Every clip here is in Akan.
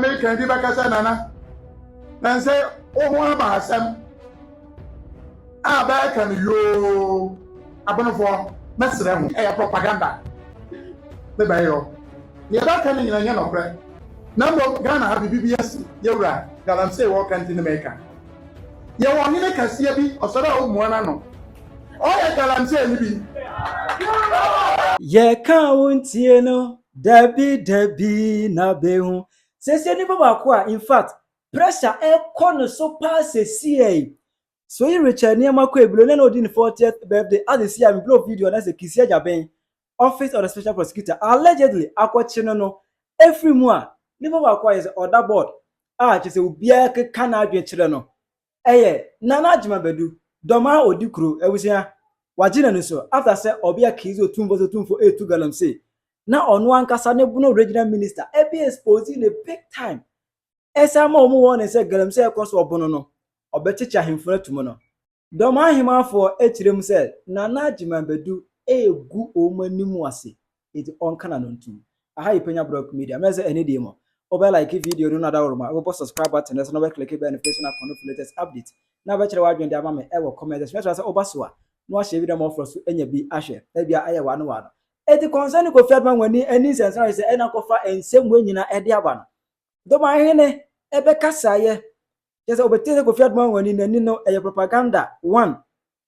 Meka bi bɛka sɛ nana na nsɛ wo ho aba asɛm a bɛɛka no yoo abonofoɔ mɛsrɛ ho ɛyɛ propaganda ne bɛyɔ neɛ bɛka no nyina nyɛ nɔkorɛ na mmom Ghana ha biribi bi asi yɛwura galamsey wɔka nti ne meka yɛwɔ ɔhene kɛseɛ bi ɔsɔre a ɔmmua n'ano ɔyɛ galamsey no bi. Yɛka wo ntie no, dabi dabi na behu. Sɛsɛ nipa baako a, in fact, pressure ɛkɔ ne so paa sɛsie yi. So yi Richard Nneɛma kɔ ebilo ne na odi ne 40th birthday ade si a mi video na sɛ Kissi Agyebeng, Office of the Special Prosecutor allegedly akɔkye no efiri mu a, nipa baako a yɛ sɛ ɔda board a kyerɛ sɛ obiara keka n'adwene kyerɛ no ɛyɛ Nana Agyeman Badu Dɔmaa odi kuro. Abusua wagye n'ani so after sɛ ɔbea kizi Otumfo sɛ Otumfo etu galamsey na ɔno ankasa ne Bono Regional Minister ebi expose ne big time ɛsɛ ama wɔn wɔn ne sɛ galamsey ɛkɔ so ɔbono no ɔbɛkyekyɛ ahemfo no atum no. Dɔm ahemafoɔ akyerɛ mu sɛ Nana Agyeman Badu egu wɔn anim ase eti ɔnka n'ano ntum. Aha yi Penya Block Media mɛ sɛ ɛne deɛ mu wobɛ like video no na daworo ma wobɛbɔ subscribe button no so na wobɛ click bell notification icon no for latest update na wobɛkyerɛ w'adwene de ama me ɛwɔ comment section. Mɛsrɛ sɛ woba so a na wahyɛ video ma ɔforɔ so anya bi ahwɛ ebia ayɛ wano wano. Eti concern Kofi Adoma wani ani nsɛnsɛn ayɛ sɛ ɛna kɔfa nsɛm wɔ nyinaa ɛde aba no, dɔm ahene ɛbɛkasaeɛ kyerɛ sɛ obɛtie sɛ Kofi Adoma wani n'ani no ɛyɛ propaganda. One,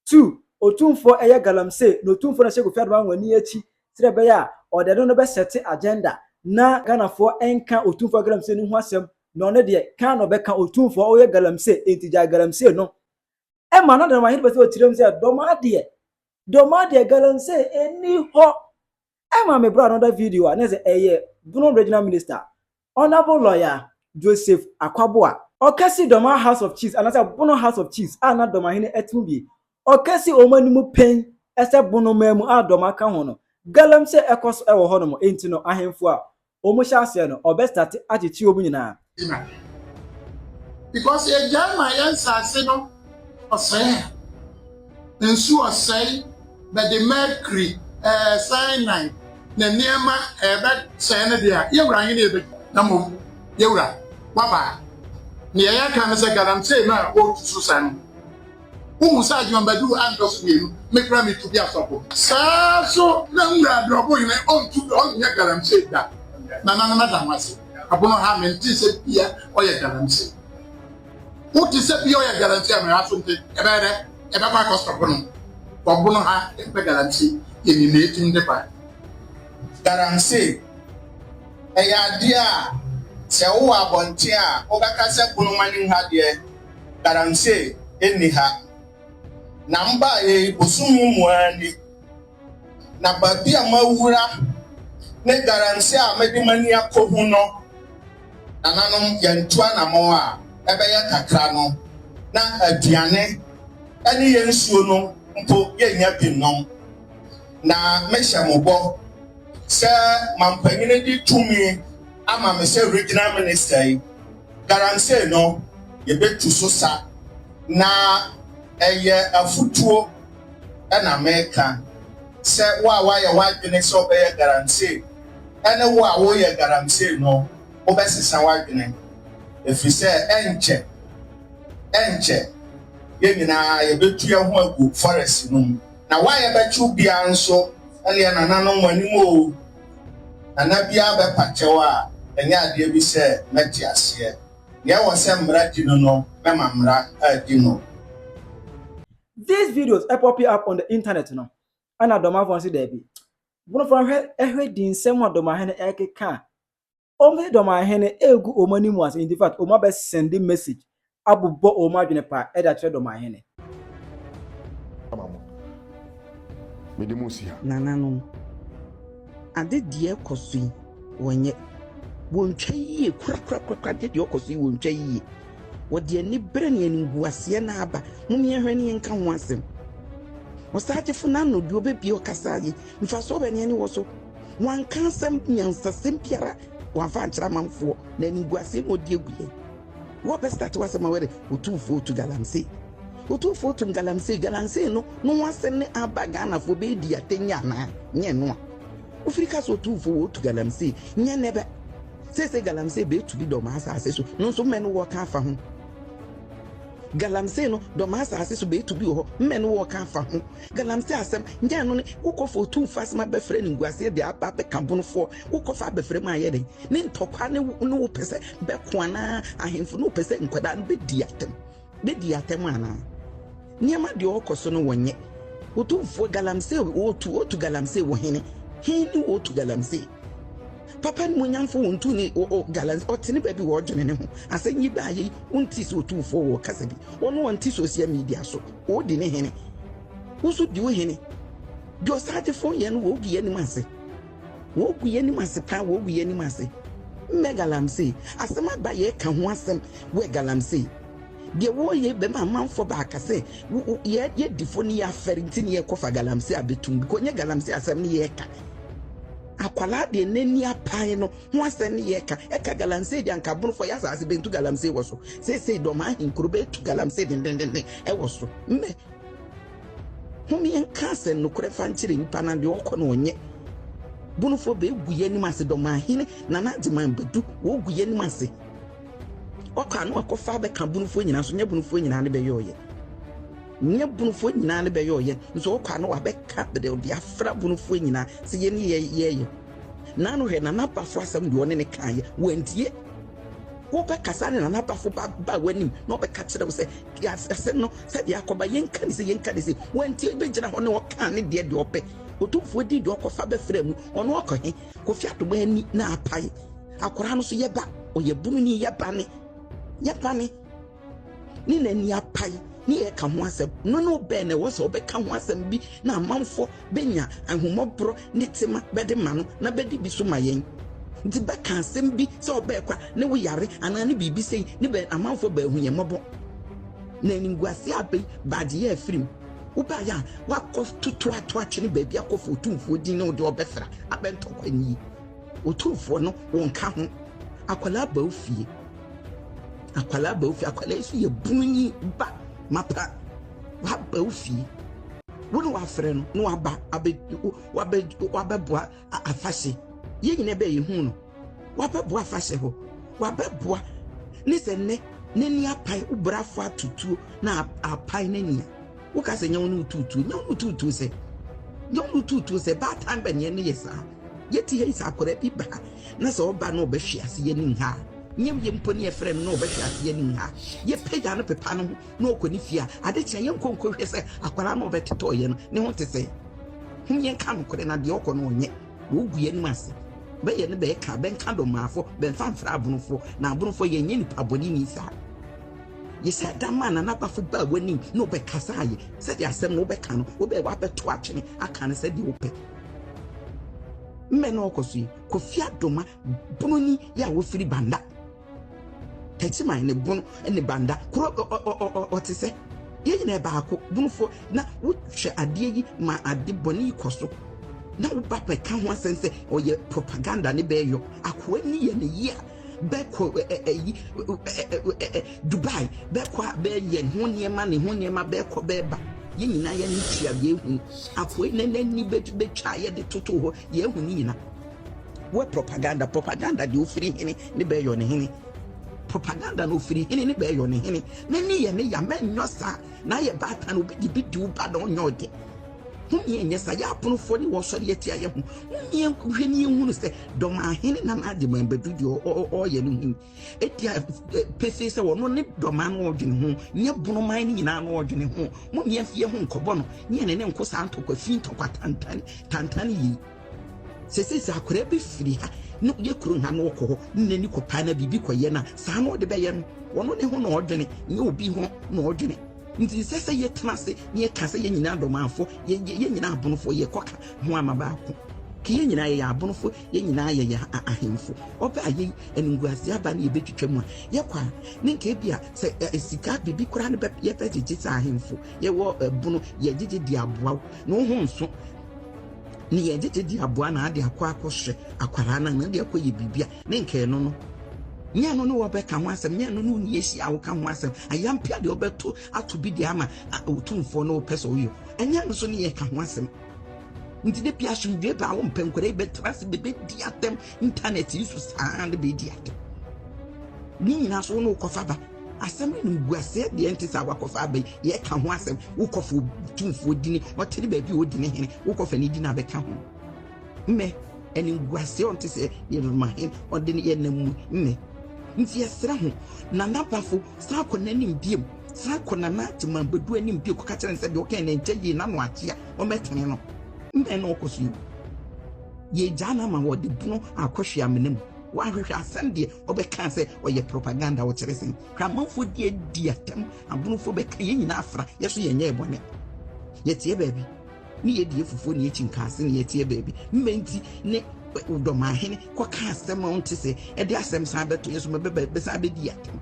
two, Otumfoɔ ɛyɛ galamsey na Otumfoɔ na hyɛ Kofi Adoma wani akyi sɛ ɛbɛyɛ a ɔde no bɛ set agenda na Ghanafoɔ ɛnka Otumfoɔ galamsey no ho asɛm na ɔno deɛ kan na ɔbɛka Otumfoɔ ɔyɛ galamsey enti gya galamsey no ɛma no. Dɔm ahene pɛ sɛ ɔkyerɛ mu sɛ dɔm adeɛ galamsey ɛni hɔ. Ɛma me bra another video a ne sɛ ɛyɛ Bono Regional Minister, Honourable Lawyer Joseph Akwaboa, ɔkɛsi Dɔm House of Chiefs anaasɛ Bono House of Chiefs a na dɔm ahene ɛtum bi ɔkɛsi wɔn anim pɛn ɛsɛ Bono man mu a dɔm aka ho no galamsey ɛkɔ so ɛwɔ hɔnom. Enti no ahemfo a wɔn hyɛ aseɛ no ɔbɛ start akyekye wɔn nyinaa. Because yɛgyae ma yɛn nsase no ɔsɛe a nsu ɔsɛe bɛde mercury cyanide na nneɛma ɛbɛsɛe no deɛ a yɛwura ahene yɛbɛ na mmom yɛwura waba nea yɛka no sɛ galamsey no a ɔretu so sa no wohu sɛ Agyeman Badu antɔ so mmienu mekura metu bi asɔfo saa so na nwura adorɔbo hene ɔntu ɔnyɛ galamsey da. Nananom ada ho ase abono ha mente sɛ bia ɔyɛ galamsey. Wote sɛ bia ɔyɛ galamsey a mɛha so nte ɛbɛyɛ dɛ ɛbɛkɔ akɔsɔpo no ɔbono ha ɛmpɛ galamsey yɛnim na ɛtim de ba. Galamsey ɛyɛ adeɛ a sɛ wowɔ abɔnten a wobɛka sɛ bonoma ne ha deɛ galamsey ɛnni ha na mbaeɛ yi bosome mu ara ni na baabi a mawura ne galamsey a mede m'ani akɔhu no, nananom, yɛntu anammɔn a ɛbɛyɛ kakra no na aduane ɛne yɛn nsuo no mpo yɛnnya bi nom. Na mehyɛ mo bɔ sɛ mampanyini de tumi ama me sɛ regional minister yi, galamsey no yɛbɛtu so sa. Na ɛyɛ afutuo ɛna meka sɛ wo a woayɛ w'adwene sɛ wobɛyɛ galamsey ɛne wo a woyɛ galamsey no wobɛsesa w'adwene, ɛfiri sɛ ɛnkyɛ ɛnkyɛ yɛn nyinaa yɛbɛtu yɛn ho agu forest no mu. Na wo a yɛbɛkyew biara nso ɛne nananom anim o nana biara bɛpa kyɛw a ɛnyɛ adeɛ bi sɛ mɛte aseɛ. Nea ɛwɔ sɛ mmara di no mɛma mmara adi no. These videos ɛ pop up on the internet no ɛna dɔmafoɔ nso daabi bonofoɔ hwɛ ɛhwɛ di nsɛm a dɔmahene ɛkeka a wɔn sɛ dɔmahene egu wɔn anim ase. In fact, wɔn abɛ send message abobɔ wɔn adwene pa ɛde akyerɛ dɔmahene. Ama mo mede mu si ha. Nananom, ade deɛ ɛkɔ so yi wɔnyɛ wɔntwa yie korakorakora. Ade deɛ ɔkɔ so yi wɔntwa yie, wɔde ani bere ne animguaseɛ na aba. Mom yɛhwɛ ne yɛnka ho asɛm. Ɔsaagyefo n'ano deɛ ɔbɛbie ɔkasa yi mfasoɔ bɛ ne ani wɔ so. Wanka asɛm nyansasɛm biara wamfa ankyerɛ amanfoɔ na animguaseɛ na ɔdi agu yɛn. Wɔbɛ start wasɛm a wɔde Otumfoɔ tu galamsey, Otumfoɔ tu galamsey, galamsey no ho asɛm ne aba. Ghanafoɔ bɛɛdi atɛnyɛ anaa nyɛ no a wofiri ka sɛ Otumfoɔ wɔtu galamsey nyɛ nɛ bɛ. Seesei galamsey beetu bi dɔmaa asase so no nso mmɛ no wɔɔka afa ho? Galamsey no dɔmaa asase so beetu bi wɔ hɔ mmɛ no wɔɔka afa ho? Galamsey asɛm nyɛ ɛno ne wokɔfa otumfoɔ asɛm abɛfrɛ animguaseɛ de aba abɛka bonofoɔ wokɔfa abɛfrɛ mu ayɛ dɛn ne ntɔkwa ne ne wopɛ sɛ bɛko anaa ahemfo ne wopɛ sɛ nkwadaa no bɛdi atɛm bɛdi atɛm anaa nneɛma deɛ ɔkɔ so no wɔnyɛ otumfoɔ galamsey wɔtu wɔtu galamsey wɔ hene hene ne wɔtu galamsey papa no mu nyamfo wɔn tu ne galamsey ɔte ne baabi wɔ ɔdwene ne ho asɛm yi baa yɛ wonti sɛ otumfoɔ wɔ kasa bi wɔn wɔn ti social media so wɔdi ne hene woso di wo hene deɛ ɔsagyefo yɛ no wɔgu yɛ anim ase wɔgu yɛ anim ase paa wɔgu yɛ anim ase mmɛ galamsey asɛm aba yɛ ka ho asɛm wɔ galamsey deɛ wɔyɛ bɛma amanfoɔ baaka sɛ yɛ yɛdifo ne yɛ afɛre nti ne yɛkɔfa galamsey abɛtum bi kɔnyɛ galamsey asɛm ne yɛka akwalaa deɛ n'ani apae no ho asɛm ne yɛka ɛka galamsey deɛ anka abonofoɔ yɛ asase bɛntu galamsey wɔ so seesei dɔm ahenkuro bɛtu galamsey dendendenden ɛwɔ so mmɛ hom yɛnka asɛm nokorɛ fa nkyerɛ nipa na deɛ ɔkɔ no ɔnyɛ bonofoɔ bɛgu yɛn anim ase dɔm ahene nana agyeman badu wɔgu yɛn anim ase ɔkɔ ano akɔfa abɛka bonofoɔ nyinaa so nyɛ bonofoɔ nyinaa ne bɛyɛ ɔyɛ nyɛ bonofoɔ nyinaa ne bɛyɛ ɔyɛ nso ɔkɔ ano wabɛka de ɔde afra bonofoɔ nyinaa sɛ yɛn ne yɛ yɛyɛ nano hwɛ nana bafo asɛm deɛ ɔne ne kaayɛ wɔntie wobɛkasa ne nana bafo ba ba w'anim na ɔbɛka kyerɛ wo sɛ asɛm no sɛdeɛ akɔba yɛnka ne sɛ yɛnka ne sɛ wɔntie bɛgyina hɔ ne ɔka ne deɛ deɛ ɔpɛ otumfoɔ di deɛ ɔkɔfa bɛfrɛ mu ɔno ɔkɔ he kofi adoma ani na apae akwaraa no so yɛba ɔyɛ bunu ni yɛba ne yɛba ne ne n'ani apae ne yɛka ho asɛm no no bɛn na ɛwɔ sɛ ɔbɛka ho asɛm bi na amanfoɔ bɛnya ahomɔborɔ ne tema bɛde ma no na bɛde bi so ma yɛn nti bɛka asɛm bi sɛ ɔbɛɛ kwa ne wo yare anaa ne biribi sei ne bɛ amanfoɔ bɛahu yɛn mmɔbɔ na animguase abɛyi baagye yɛ afirim wobaeɛ a wakɔ toto ato atwene baabi akɔfo otumfoɔ din ne wode ɔbɛfra abɛntɔkwa nie otumfoɔ no wɔnka ho akwalaa ba wo fie akwalaa ba wo fie akwalaa yi so yɛ bununi ba mapa waba wo fie wo ne wafrɛ no na waba abɛ wabɛ wabɛboa afahyɛ yɛn nyinaa bɛyɛ hu no wabɛboa afahyɛ hɔ wabɛboa ne sɛ nnɛ n'ani apae wo brafo atutuo na apae n'ani a woka sɛ nyɛ wo ne wotutuo nyɛ wo ne wotutuo sɛ nyɛ wo ne wotutuo sɛ baatan bɛneɛ ne yɛ saa yɛte ha yi sɛ akwadaa bi ba na sɛ ɔba na ɔbɛhwe ase yɛnim ha nyɛ yɛ mpo ne yɛfrɛ no na ɔbɛhwe ase yɛnim ha yɛpagya no pepa no ho na ɔkɔ ne fie a ade kyɛ yɛnkɔ nkɔhwɛ sɛ akwadaa no ɔbɛtetɔɔyɛ no ne ho te sɛ hom yɛnka nokorɛ na deɛ ɔkɔ no ɔnyɛ wɔgu yɛn ase bɛyɛ no bɛɛka bɛnka dɔmaafo bɛmfa mfra abonofoɔ na abonofoɔ yɛnyɛ nipa bɔne ni saa yɛsɛ da ma nana bafo baa w'anim na ɔbɛkasa ayɛ sɛdeɛ asɛm no wobɛka no wobɛyɛ wabɛto atwene aka no sɛdeɛ wopɛ mmɛ na ɔkɔ so yi kofi adoma bononi yɛ a wofiri banda tɛkyiman ne bono ne banda koro ɔte sɛ yɛn nyinaa baako bonofoɔ na wohwɛ adeɛ yi ma ade bɔne yi kɔ so na woba bɛka ho asɛm sɛ ɔyɛ propaganda ne bɛyɔ akoa ni yɛ ne yie a bɛkɔ ɛyi Dubai bɛkɔ a bɛyɛ ho nneɛma ne ho nneɛma bɛkɔ bɛba yɛn nyinaa yɛn ani tua yɛhu akoa yi n'ani bɛtwa yɛde toto hɔ yɛhu ne nyinaa wɔ propaganda propaganda deɛ ofiri hene ne bɛyɔ ne hene propaganda na ofiri hene ne bɛyɔ ne hene n'ani yɛ ne ya mɛnyɔ saa na ayɛ baatan obi de bi di wo ba na ɔnyɛ ɔde ho yɛ nyɛ saa yɛ aponofoɔ ne wɔsɔre atia yɛ ho ho yɛ hwɛ ne yɛhunu sɛ dɔm ahene na n'agye man bɛdu deɛ ɔyɛ no ho ɛti a pefee sɛ ɔno ne dɔma no ɔdwene ho nyɛ bonoman no nyinaa no ɔdwene ho mo mmea fie ho nkɔbɔ no nyɛ ne ne nko saa ntɔkwa fi ntɔkwa tantan tantan yie sese sɛ akwadaa bi firi ha ne yɛ kuro ha na ɔkɔ hɔ ne n'ani kɔpaa na biribi kɔyɛ no a saa na ɔde bɛyɛ no ɔno ne ho na ɔdwene nyɛ obi ho na ɔdwene nti sɛ sɛ yɛtena ase na yɛka sɛ yɛn nyinaa dɔmanfo yɛn nyinaa abonofo yɛkɔka ho ama baako ka yɛn nyinaa yɛyɛ abonofo yɛn nyinaa yɛyɛ ahemfo ɔbɛ a yɛyi animguase aba ne yɛbɛtwitwa mu a yɛkɔ a ne nka ebi a sɛ sika biribi koraa no yɛbɛgyegye sɛ ahemfo yɛwɔ bono yɛgyegye di aboa na wo ho nso ne yɛgyegye di aboa na ade akɔ akɔhwɛ akwaraa no na ade akɔ yɛ biribi a ne nka ɛno no nyɛ no ne wɔbɛka ho asɛm nyɛ no ne wonni ahyia a woka ho asɛm ayampia deɛ wɔbɛto ato bi deɛ ama otumfoɔ no wopɛ sɛ woyɛ ɛnyɛ no so ne yɛka ho asɛm. Nti da bi asomdwoe ba a wompɛ nkwadaa yi bɛtena ase bɛbɛdi atɛm internet yi so saa ne bɛdi atɛm. Ne nyinaa so wo ne wokɔfa ba. Asɛm no nimguaseɛ deɛ nte sɛ wakɔfa aba yi yɛka ho asɛm wokɔfa tumfoɔ dini ɔte ne baabi a ɔdi ne hene wokɔfa ne dini abɛka ho. Mmɛ animguaseɛ ɔnte sɛ yɛremahen ɔde ne yɛnam mu mmɛ. Nti yɛsrɛ ho Nana Bafo san kɔ n'anim biom san kɔ Nana Agyemang Badu anim bio kɔka kyerɛ no sɛ deɛ ɔkae no ɛnkyɛ yie n'ano akye a ɔmmɛtene no. Mmɛ na ɔkɔ so yi. Yɛgyaa no ama wɔde bunu akɔhwe amena mu. Wahwehwɛ asɛm deɛ ɔbɛka sɛ ɔyɛ propaganda ɔkyerɛ sɛn. Hwɛ amanfoɔ di adi atɛm abonofoɔ bɛka yɛn nyinaa afra yɛ so yɛnyɛɛ bɔne. Yɛteɛ baabi ne yɛdi afufuo ne yɛkyi nkaase ne yɛteɛ baabi. Mmɛ nti ne dɔmahene kɔka asɛm a ɔnte sɛ ɛde asɛm san bɛto yɛ so ma bɛsan bɛdi atɛm.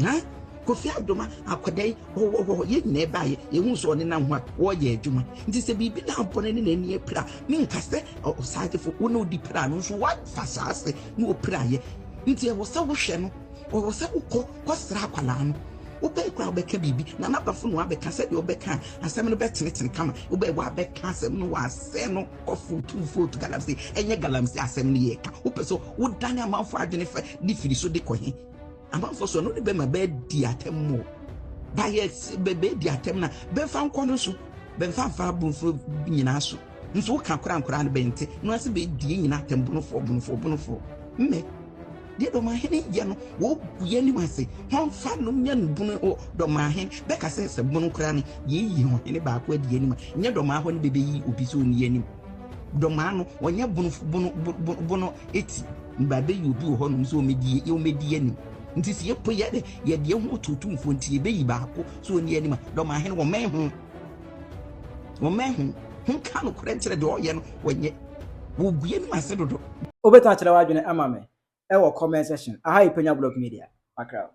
Ha? Kofi Adoma akwadaa yi ɔwɔ yɛn nyinaa baayɛ yɛhu sɛ ɔne nam ho a wɔreyɛ adwuma nti sɛ biribi na abɔ no ne n'ani apira menka sɛ ɔsagyefo wo ne odi pira no nso wafa saa ase na ɔpiraeɛ nti ɛwɔ sɛ wohwɛ no ɔwɔ sɛ wokɔ kɔsra akwadaa no wobɛyɛ koraa wobɛka biribi na n'abafo no wabɛka sɛdeɛ wobɛka asɛm no bɛtenetene kama wobɛyɛ wabɛka asɛm no wasɛ no kɔfo tumfoɔ tu galamsey ɛnyɛ galamsey asɛm no yɛka wopɛ sɛ wodane amanfo adwene fa de firi so de kɔ he amanfo so no de bɛma bɛadi atɛm mu bayɛ bɛdi atɛm na bɛmfa nkɔ no so bɛmfa mfa abonfo nyinaa so nso woka kora nkora no bɛnte no ase bɛdie nyinaa atɛm bonofoɔ bonofoɔ bonofoɔ mmɛ deɛ dɔmahene yɛ no wɔgu yɛ anim ase wɔmfa no nyɛ no bunu dɔmahene bɛka sɛ sɛ bono koraa no yɛyi ɔhene baako adi anim a nyɛ dɔmaa hɔ no bɛbɛyi obi sɛ ɔnni anim dɔmaa no ɔnyɛ bono bono bono eti mba bɛyi obi wɔ hɔnom sɛ ɔmɛdi anim nti sɛ yɛpo yɛ de yɛde ho tutumfoɔ nti yɛbɛyi baako sɛ ɔnni anim a dɔmahene wɔmɛn ho wɔmɛn ho ho ka no korɛ nkyerɛ deɛ ɔyɛ no wɔnyɛ wɔgu anim ase dodo. Wobɛtumi akyerɛ w'adwene ama me ɛwɔ comment section. Aha yɛ Penya Block Media. Akra.